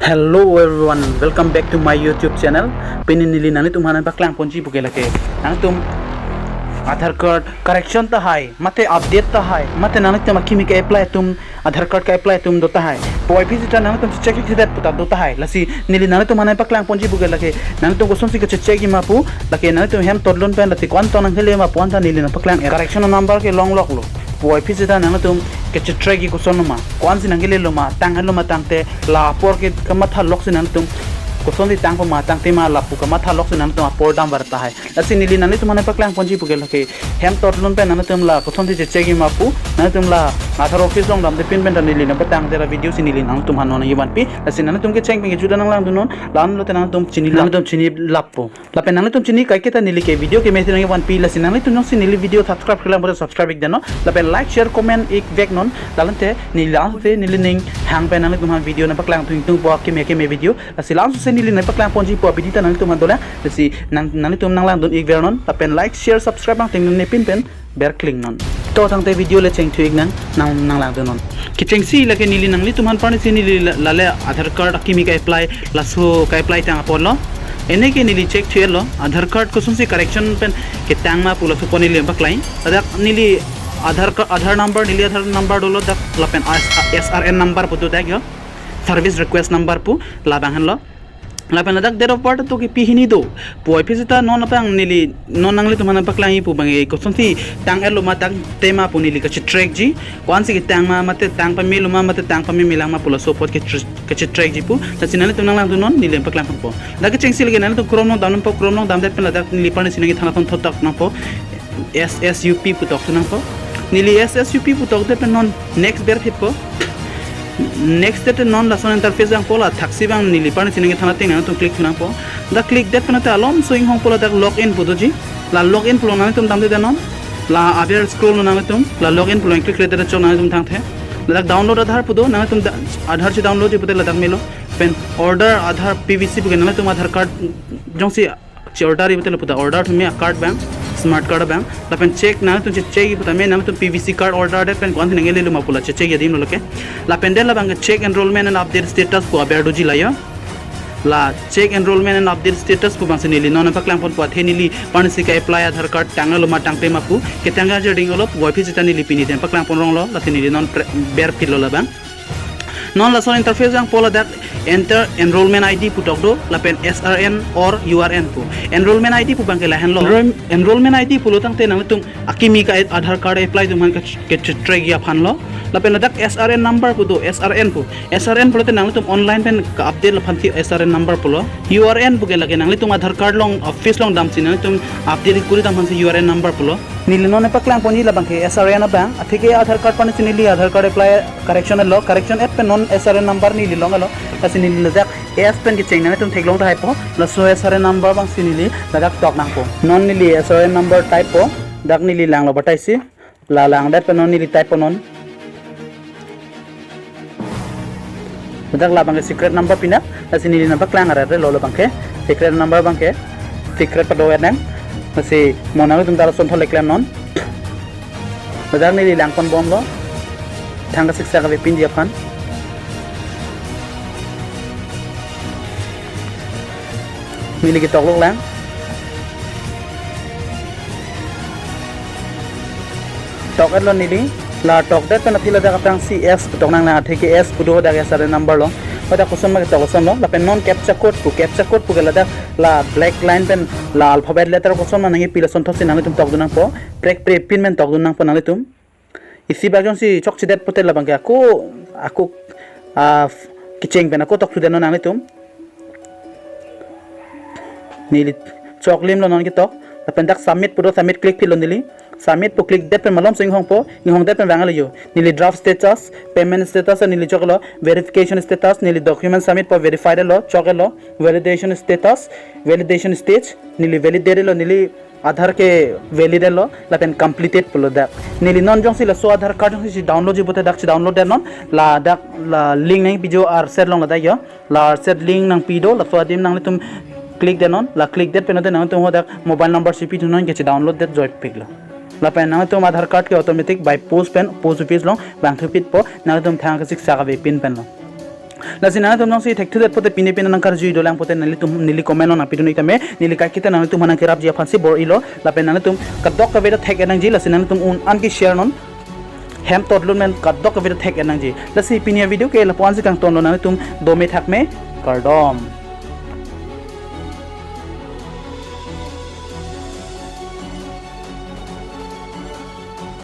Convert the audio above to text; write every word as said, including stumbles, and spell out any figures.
Hello everyone, welcome back to my YouTube channel. Pini neli nanglitum aphan paklang ponji puke lake, nanglitum Aadhaar card correction tahai, mate update tahai, mate nanglitum akimi ke-apply atum, Aadhaar card ke-apply atum do tahai, puvoiphit seta nanglitum check check det puta do tahai. Lasi neli nanglitum aphan paklang ponji puke lake, nanglitum kosonsi ke check ma pu, lake nanglitum hem totlun pen lasi ko-an tong nangkele ma pu anta neli nangpaklang. Correction number ke longloklo. Puvoiphit seta nanglitum ke check check koson ma, ko-ansi nangkelelo ma, tang-etlo ma tangte, la apor ke kamatha loksi nanglitum kosonsi tangpo ma tangte ma lapu kamatha loksi nanglitum apor damvar tahai. Lasi neli nanglitum aphan paklang ponji puke lake, hem totlun pen nanglitum la kosonsi check check ma pu, nanglitum la Aadhaar office along damde pin pen ta neli nangpatangte ra video si neli nanglitum aphan non nangkevanpi. Lasi nanglitum kecheng pen kejuda nanglangdunnon, la-an lote nanglitum chini, nanglitum chini lappo. Lapen nanglitum chini kaiketa neli ke video kemesi nangkevanpi. Lasi nanglitum jongsi neli video subscribe-kle lang pulote subscribe-ik detnon. Lapen like, share, comment-ik veknon. Lalante neli ante neli ning hang pen nanglitum aphan video nangpaklangthu ingtungpo akimi akimi video. Lasi lamsose neli nangpaklang ponji pu abidi ta nanglitum aphan dolang. Lasi nang, nanglitum nanglangdun-ik vernon. Lapen like, share, subscribe nangtengnepin pen berklingnon. To tangte video le chengthu-ik nang, nang, nanglangdunnon. Kechengsi lake neli nanglitum aphan parnisi neli la, lale Aadhaar card akimi ke-apply, laso ke-apply tang apotlo. Ene ke neli check thulo, Aadhaar card kosonsi correction pen ketang ma pu laso apot neli nangpaklangji. Ladak neli Aadhaar ca-, Aadhaar number, neli Aadhaar number dolo dak lapen S-, S R N number pu do dak jo. Service request number pu labang henlo. Lapen ladak date of birth to kipi hini do. Puvoiphit seta non apang neli non nanglitum aphan paklangji pu abang e kosonsi tang-etlo ma tangte ma pu neli kache check-ji. Ko-ansi ketang ma, mate tang pamelo ma, mate tang pamemelang ma pu laso apot ke tr-, kache check-ji pu. Lasi nanglitum nanglangdunnon, neli nangpaklang ponpo. Dak kechengsi lake nanglitum Chrome along damnonpo, Chrome along damdet pen ladak neli parnisi nangkethan ason thot tok nangpo. S S U P pu tokthu nangpo. Neli S S U P pu tokdet pen non next berphitpo. Next det non lason interface vangpo, la thaksi abang neli parnisi nangkethan ateng nangtum click-thu nangpo. Dak click det pen ate alomso inghongpo ladak login pu doji. La login pu along nangtum damde detnon. La aber scroll-non nangtum. La login pu along click-le det chok nangtum thangthe. Ladak download Aadhaar pu do, nangtum da-, Aadhaar si download-ji pute ladak melo. Pen order Aadhaar P V C puke nangtum Aadhaar card jongsi che-order-ji pute laputa order thume a-card abang, smart card abang. Lapen check nangtum che-check-ji putame nangtum P V C card order det pen ko-an nangkelelo ma pu la che-check-ji adim lo lake. Lapen det labang ke check enrollment and update status pu aber doji la jo. La check enrollment and update status pu abangsi neli non nangpaklang ponpo, athe neli parnisi ke-apply Aadhaar card tang-etlo ma tangte ma pu ketang-et jerding olo, puvoiphit seta neli pini den paklang pon ronglo, lasi neli non pre-, berphitlo labang. Non lason interface vangpo ladak enter enrollment I D pu tok do, lapen S R N or U R N pu. Enrollment I D pu abang ke lahenlo. Enroll-, enrollment I D pulo tangte nangtum akimi ke Aadhaar card apply atum aphan ke, ke check-ji aphanlo. Lapen ladak S R N number pu do, S R N pu. S R N pulote nangtum online pen ke-update aphansi S R N number pulo. U R N puke lake nanglitum Aadhaar card along office along damsi nangtum update kuri dam aphansi U R N number pulo. Neli non nangpaklang ponji labang ke S R N abang, athe ke Aadhaar card parnisi neli Aadhaar card apply correction-etlo, correction-et pen non S R N number neli longlo, lasi neli ladak S pen kecheng nangtum theklong tahaipo, laso S R N number abangsi neli ladak tok nangpo. Non neli S R N number type-po, dak neli langlo bataisi, la langdet pen non neli type-po non. Ladak labang ke secret number pinang, lasi neli nangpaklang arare lo labang ke, secret number abang ke, secret pado-et nang, lasi mo nangtum ta lason thot le klemnon. Ladak neli lang ponbomlo, thang kasiksak avepinji aphan. Neli ketoklok lang. Tok-etlo neli. La tokdet pen aphi ladak aphrangsi S pu tok nanglang, athe ke S pu do dak S R N number lo. Hadak koson ma ketok kosonlo. Lapen non captcha code pu, captcha code puke ladak la black line pen la alphabet letter koson ma nangkepi lason thotsi nanglitum tokdun nangpo. Prek pre pin pen tokdun nangpo nanglitum. Isi bak jongsi chokchedet pute labang ke ako, ako, ah, kecheng pen ako tokthu detnon nanglitum. Neli choklimlo non ketok. Lapen dak submit pu do, submit click phitlo neli. Submit pu click det pen malomso inghongpo, inghongdet pen vanglo jo. Neli draft status, payment status neli choklo, verification status, neli document submit pu verified-lo, choklo, validation status, validation stage, neli validate-lo, neli Aadhaar ke valid-lo, lapen completed pulo dak. Neli non jongsi laso Aadhaar card jongsi download-ji pute dak si download detnon, ladak la link nangpi jo ARSAT along ladak jo. La ARSAT link nangpi do, laso adim nanglitum click detnon, la click det pen ate nangtum hadak mobile number si pithunnon ke si download det joipiklo. Lapen nangtum Aadhaar card ke automatic by post pen post office along vangthu phitpo, nangtum thang kasiksak avepin penlo. Lasi nanglitum jongsi thekthudetpo te pine pine nangkarjui dolang pote nanglitum neli comment along nangpidun ik tame, neli kaiketa nanglitum aphan nangkerapji aphansi bor-ilo. Lapen nanglitum kadokave ta thek-et nangji, lasi nanglitum un-an ke share non. Hem totlut men kadokave ta thek-et nangji. Lasi pini avideo ke lapu-ansi kangtonlo, nanglitum dome thakme, kardom.